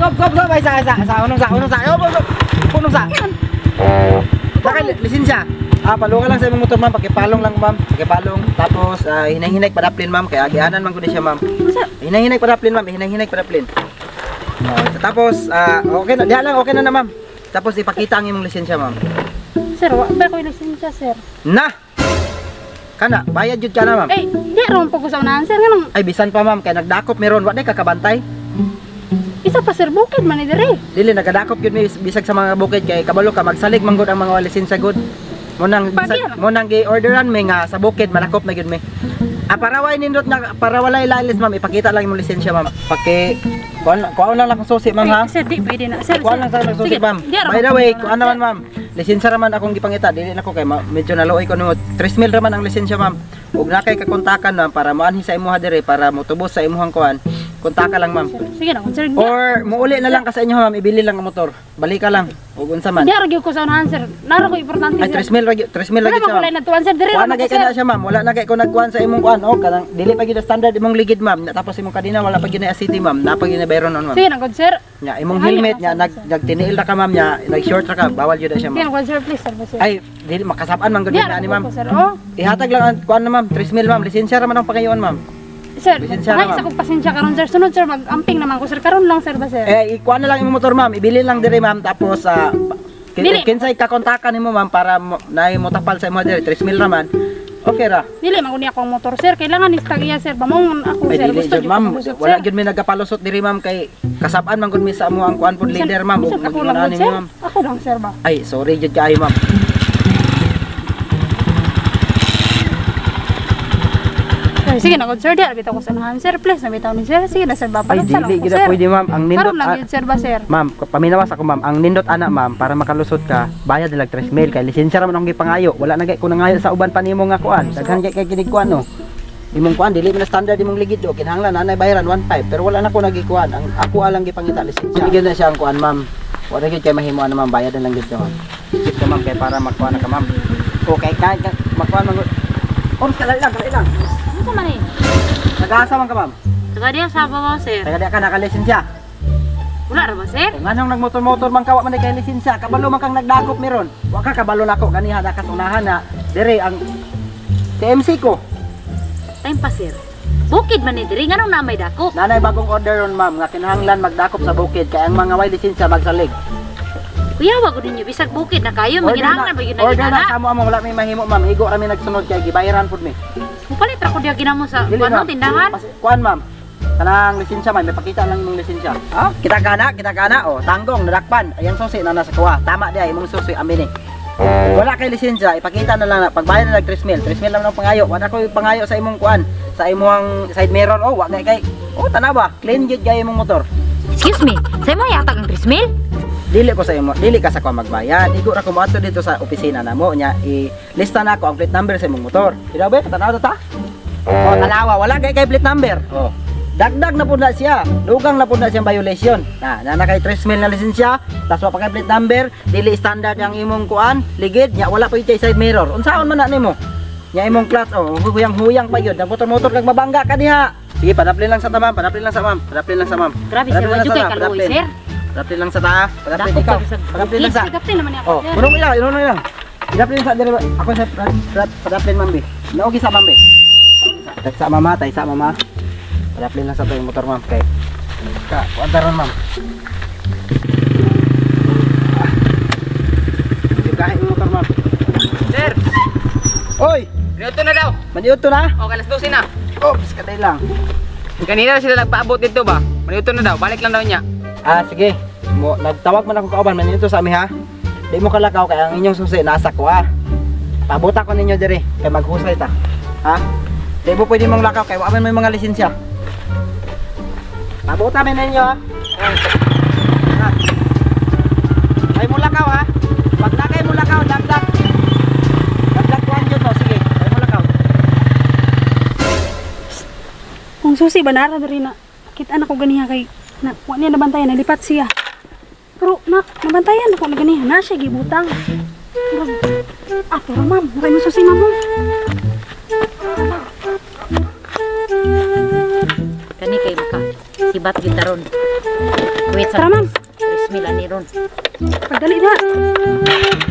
Stop, stop, stop. Ay, sa, sa, sa, unong sa, unong sa. Oh, oh, oh. Unong sa. Saka, lisensya. Ah, paluka lang sa imong motor, ma'am. Pakipalong lang, ma'am. Pakipalong. Tapos, hinay-hinay padaplin, ma'am. Kaya agianan man ko ni siya, ma'am. Hinay-hinay padaplin, ma'am. Hinay-hinay padaplin. Oh, tapos, okay na. Diha lang, okay na na, ma'am. Tapos, ipakita ang imong lisensya, ma'am. Sir, wa ba ko lisensya, sir? Na! Kana, bayad jud ka na, ma'am. Eh, di ron po ko sa unahan, sir. Nganong Ay, bisan pa, ma'am. Kaya nagdakop meron. Wa day kakabantay. Isa pa, sir, bukid man ni dire. Dili, nagadakop yun may bisag sa mga bukid. Kay kabalo ka, magsalig man gud ang mga lisensya gud. Munang, Pagi, bisag, munang gi-orderan may nga sa bukid, malakop na gyud may. Ah, para way nindot na, para walay lalis, ma'am, ipakita lang imong lisensya, ma'am. Paki, kuan, kuan lang akong susi, ma'am, ha? Ay, sir, di pwede na. Sir, Kuan sir. lang sa akong susi, Sige, ma'am. di ra By the ko way, sa kuan unahan, naman, sir. ma'am. Lisensya raman akong gipangita, dili na ko kay medyo naluoy ko nimo. 3 mil raman ang lisensya, ma'am. Ug na kay kakontakan, ma'am, para moanhi sa imuha dire para motubos sa imuhang kuan. Kontaka lang, ma'am. Sir, sige na, sir. Di, Or muuli na lang ka sa inyo, ma'am, ibili lang ang motor. Balik ka lang. Ug unsa man. di ra gyud ko sa unahan, sir. Nara ko importante, Ay, sir. 3 mil ra gyud, 3 mil ra Wala gyud man siya, kulay ma'am. na tuwan, sir. Dire Wala ra na man kay ko, sir. kana siya, ma'am. Wala na kay ko nagkuan sa imong kuan. Oh, kanang dili pa gyud ang standard imong ligid, ma'am. Tapos imong kadina wala pa gyud na city, ma'am. Napa gyud na bayron on, ma'am. Sige na, good, sir. Nya imong Ay, helmet sir, nya nag sir. nagtiniil ra ka, ma'am, nya nag-short ra ka, bawal gyud na siya, Sige ma'am. na, good, sir. Please, sir, ba, sir. Ay, dili makasab-an man gud Di na ra ani, ko ma'am. ko, sir. Oh. Ihatag lang ang kuan na, ma'am. 3 mil, ma'am. Lisensya ra man ang pakayon, ma'am. Sir, Lisensya na, ay, sa ma'am. kong pasensya karon, sir. Sunod, sir, mag-amping naman ko, sir. Karon lang, sir, ba, sir? Eh, ikuan na lang imong motor, ma'am. Ibili lang dire, ma'am. Tapos Dili. kinsay kakontakan nimo, ma'am, para naay mo tapal sa imo dire 3 mil ra man. Okay ra. Dili man ko niya akong motor, sir. Kailangan ni tag-iya, sir. Bamong ako, Ay, sir. dili Gusto jud, jud ma'am. ko malusot, Wala sir. jud may nagapalusot diri, ma'am, kay kasab-an man gud mi sa amo ang kuan pod Bisan- leader, ma'am. Ug bisan ako lang, mag-ingon gud, ani sir. ma'am. Ako lang, sir, ba? Ay, sorry jud kaayo, ma'am. Sir, sige na, good, sir. Di bitaw ko sa unahan, sir. Please, na bitaw ni sir. Sige na, sir. Ay, Babalot sa lang dili ko, gid sir. pwede, ma'am. Ang nindot Karon lang yun, sir, ba, sir? Ma'am, paminawas ako, ma'am. Ang nindot ana, ma'am, para makalusot ka, bayad nilag 3 mil kay lisensya ra man akong gipangayo. Wala na kay ko nangayo sa uban pa nimo nga kuan. Daghan kay kay kinig kuan no. Imong kuan dili man na standard imong ligid do. Kinahanglan anay bayaran 1.5 pero wala na ko nagikuan. Ang ako alang gipangita lisensya. Sige na siya ang kuan, ma'am. Wala gyud kay mahimo ana, ma'am, bayad na lang gyud ka, ma'am. Sige ka, ma'am, kay para makuan na ka, ma'am. Okay ka, makuan man gud. Oras ka lang, dali lang. Ano man eh? Nag-aasa man ka, ma'am. Taga diya sa babaw, sir. Taga di ka nakalisensya. Wala ra ba, sir? Kung anong nagmotor-motor man ka, wa man kay lisensya, kabalo man kang nagdakop meron. Wa ka kabalo nako ganiha na kasunahan na dire ang TMC ko. Time pa, sir. Bukid man ni diri nganong na may dako. Nanay bagong order ron, ma'am, nga kinahanglan magdakop sa bukid kay ang mga way lisensya magsalig. Kuya, wa gud ninyo bisag bukid na kayo, maginahanglan ba yun na order na ginana? sa amo amo wala may mahimo, ma'am. Igo ra mi nagsunod kay gibayaran pud mi. Mupalit ra ko diya ginamo sa Dili, ano ma'am. tindahan. Kuan, ma'am. Kanang lisensya, ma'am, may pakita lang imong lisensya. Ha? Kita kana, kita kana oh, tanggong nadakpan. Ayan susi na nasa kuha. Tama di ay imong susi amin eh. Wala kay lisensya, ipakita na lang na pagbayad na nag 3 mil, 3 mil lang ang pangayo. Wala ko pangayo sa imong kuan, sa imong side mirror oh, wa kay kay. Oh, tanawa, clean gyud kay imong motor. Excuse me, sa imo yatag ang 3 mil? Dili ko sa imo, dili ka sa ko magbayad. Igo ra ko moadto dito sa opisina namo nya i-lista na ako ang plate number sa imong motor. Ida ba tanaw ta? Oh, tanawa, wala kay kay plate number. Oh. Dagdag na pud na siya. Dugang na pud na siyang violation. Na, na kay 3 mil na lisensya, tas wa pa kay plate number, dili standard ang imong kuan, ligid nya wala pa gyud side mirror. Unsaon man na nimo? Nya imong clutch oh, huyang-huyang pa gyud. Nagmotor-motor kag mabangga ka diha. Sige, padaplin lang sa ta, ma'am, padaplin lang sa ma'am, padaplin lang sa ma'am. Grabe, sir, Padaplin wa lang jud sa kay ta, kaluoy, padaplin. sir. Padaplin lang sa ta, padaplin Dako ikaw. pa sa Padaplin lang sa. Sige, naman ako, Oh, sir. unong ilang, unong ilang. Padaplin sa dire ako sa padaplin, ma'am bi. Naogi sa ma'am bi. Sa mama, tay sa mama. Padaplin lang sa to yung motor, ma'am, kay ka kuan taron, ma'am. Ah. Medyo gahi yung motor, ma'am. Sir, Oy, minuto na daw. maniuto na. O, alas 12 na. Oops, katay lang. Kanina sila nagpaabot dito ba? Minuto na daw, balik lang daw niya. Ah, sige. Mo, nagtawag man ako kauban, manito sa ami ha. Di mo kalakaw kay ang inyong susi nasa ko ah. Pabuta ko ninyo dire kay maghusay ta. Ha? Di mo pwede mong lakaw kay wa man may mga lisensya. Pabuta mi ninyo ha. Ha. Ay mo lakaw ha. Pag nakay mo lakaw, dagdag. Dagdag kuan jud mo, sige. Ay mo lakaw. Kung susi ba nara diri na. Kita na ko ganiha kay na wa niya nabantayan nalipat siya. Pero na nabantayan ako na ganiha na siya gibutang. Murag, ah, pero ma'am, mura mo susi ma'am. Oh. Kani kay maka sibat gyud taron. Estimate sa Tara, ma'am. 3,000 ani ron. Pagdali na.